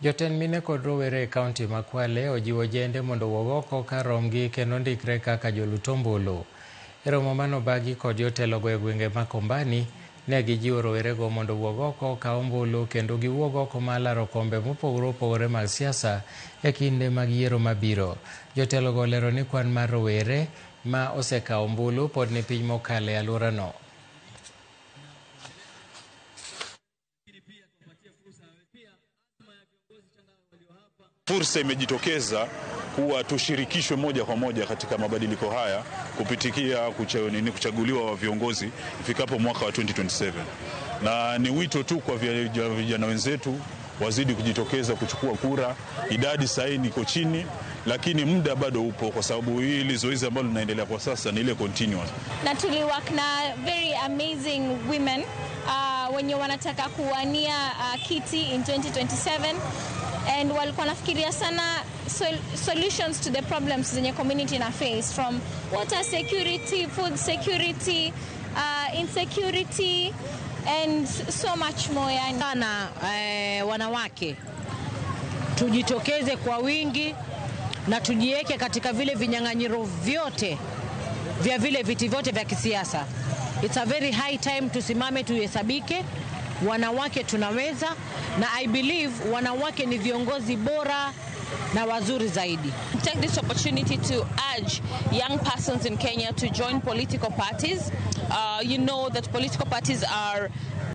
Jotend mine kod rowere e kaunti ma Kwale ojiwo ojende mondo owuog oko kar romgi kendo ndikre kaka jolut ombulu. E romo manobagi kod jotelogo e gwenge ma Kombani, ne gijiwo rowerego mondo owuog oko okaw ombulu kendo giwuog oko mar laro kombe mopogore opogore mag siasa e kinde mag yiero mabiro. Jotelogo olero ni kwan mar rowere ma osekawo ombulu pod ni piny mokalo e alworano. Fursa imejitokeza kuwa tushirikishwe moja kwa moja katika mabadiliko haya kupitikia kuchaguliwa wa viongozi ifikapo mwaka wa 2027. Na ni wito tu kwa vijana wenzetu wazidi kujitokeza kuchukua kura. Idadi sahihi iko chini, lakini muda bado upo, kwa sababu hili zoezi ambalo linaendelea kwa sasa ni ile continuous. Na tuliwork na very amazing women wenye wanataka kuwania kiti in 2027 and walikuwa nafikiria sana solutions to the problems zenye community na face, from water security, food security, insecurity and so much more. Yani. Sana wanawake tujitokeze kwa wingi na tujiweke katika vile vinyang'anyiro vyote vya vile viti vyote vya kisiasa. It's a very high time tusimame tuhesabike. Wanawake tunaweza, na I believe wanawake ni viongozi bora na wazuri zaidi. Take this opportunity to urge young persons in Kenya to join political parties. You know that political parties are